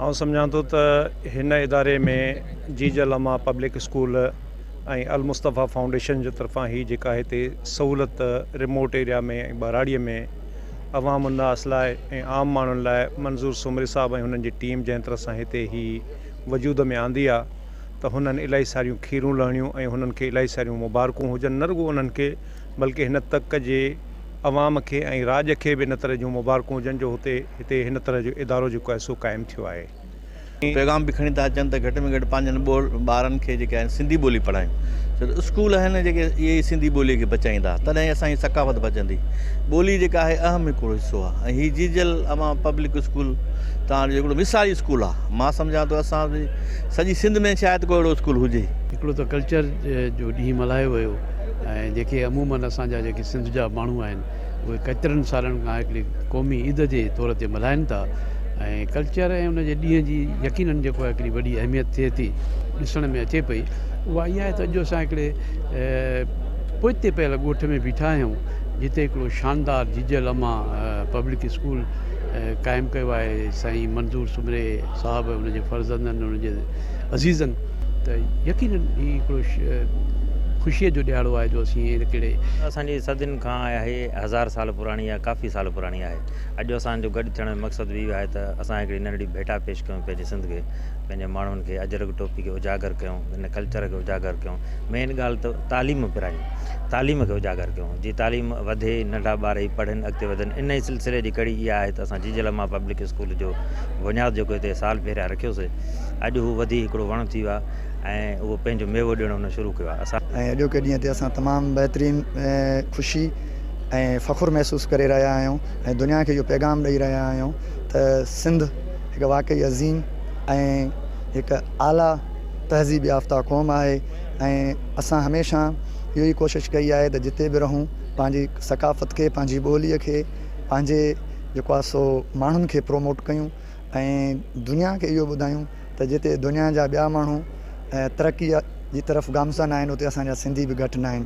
آئون سمجهان ٿو ته هن اداري ۾ Jijal Aman public school ۽ Al-Mustafa foundation جي طرفان هي جيڪا هتي سهولت ريموٽ ايريا ۾ ۽ ٻهراڙيء ۾ عوام الناس لاء ۽ عام ماڻهن لاء منظور سومري صاحب ۽ هنن جي ٽيم جنهن طرح سان هتي هي وجود ۾ آندي آ ته هنن الاهي ساريون کيرون لهڻيون ۽ هنن کي الاهي ساريون مبارڪون هجن نه رڳو انهن کي بلڪه هن تڪ جي عوام کي ۽ راڄ کي به ان طرح جون مبارڪون هجن جو هتي هتي هن طرح جو ادارو جيڪو آهي سو قائم ٿيو آهي. پيغام به کڻي ٿا اچن ته گهٽ ۾ گهٽ پنهنجن ٻارن کي جيڪي آهن سنڌي ٻولي پڙهايون ڇو ته اسڪول آهن جيڪي اهي ئي سنڌي ٻولي کي بچائيندا تڏهن اسان جي ثقافت بچندي ٻولي جيڪا آهي اهم هڪڙو حصو آهي ۽ هي جيجل امان پبلڪ اسڪول تان جو هڪڙو مثالي اسڪول آهي مان سمجهان ٿو اسان سڄي سنڌ ۾ شايد ڪو اهڙو اسڪول هجي. هڪڙو ته ڪلچر جو ڏينهن ملهايو ويو ۽ جيڪي عموماً اسان جا جيڪي سنڌ جا ماڻهو آهن اهي ڪيترن سالن کان هڪڙي قومي عيد جي طور تي ملهائن ٿا ۽ ڪلچر ۽ ان جي ڏينهن جي يقيناً جيڪو آهي هڪڙي وڏي اهميت ٿئي ٿي ڏسڻ ۾ اچي پئي اها اها آهي ته اڄ اسان هڪڙي پوئتي پيل ڳوٺ ۾ بيٺا آهيون جتي هڪڙو شاندار جيجل امان پبلڪ اسڪول قائم ڪيو آهي سائين منظور سومري صاحب ان جي فرزندن ان جي عزيزن ته يقينن هي هڪڙو خوشيء جو ڏهاڙو آهي جو اسين هڪڙي. اسان جي صدين کان آهي، هزار سال پراڻي يا ڪافي سال پراڻي آهي. اڄ اسان جو گڏ ٿيڻ جو مقصد به اهو آهي ته اسان هڪڙي ننڍڙي ڀيٽا پيش ڪيون پنهنجي سنڌ کي، پنهنجي ماڻهن کي، اجرڪ ٽوپي کي اجاگر ڪيون، هن ڪلچر کي اجاگر ڪيون. مين ڳالهه ته تعليم پرايون، تعليم کي اجاگر ڪيون، جي تعليم وڌي، ننڍا ٻار هي پڙهن، اڳتي وڌن. انهي سلسلي جي ڪڙي اها آهي ته اسان جيجل امان پبلڪ اسڪول جو بنياد جيڪو هتي سال پهريان رکيوسي، اڄ هو وڌي هڪڙو وڻ ٿي ويو آهي ۽ اهو پنهنجو ميوو ڏيڻ هن شروع ڪيو آهي. اسان. ۽ اڄوڪي ڏينهن تي اسان تمام بهترين خوشي ۽ فخر محسوس ڪري رهيا آهيون ۽ دنيا کي اهو پيغام ڏئي رهيا آهيون ته سنڌ هڪ واقعي عظيم ۽ هڪ اعليٰ تهذيب يافته قوم آهي ۽ اسان هميشه اهو ئي ڪوشش ڪئي آهي ته جتي به رهون پنهنجي ثقافت کي پنهنجي ٻوليء کي پنهنجي جيڪو آهي سو ماڻهن کي پروموٽ ڪيون ۽ دنيا کي اهو ٻڌايون ته جتي دنيا جا ٻيا ماڻهو ترقي جي طرف گامزن آهن اتي اسان جا سنڌي به گهٽ ناهن.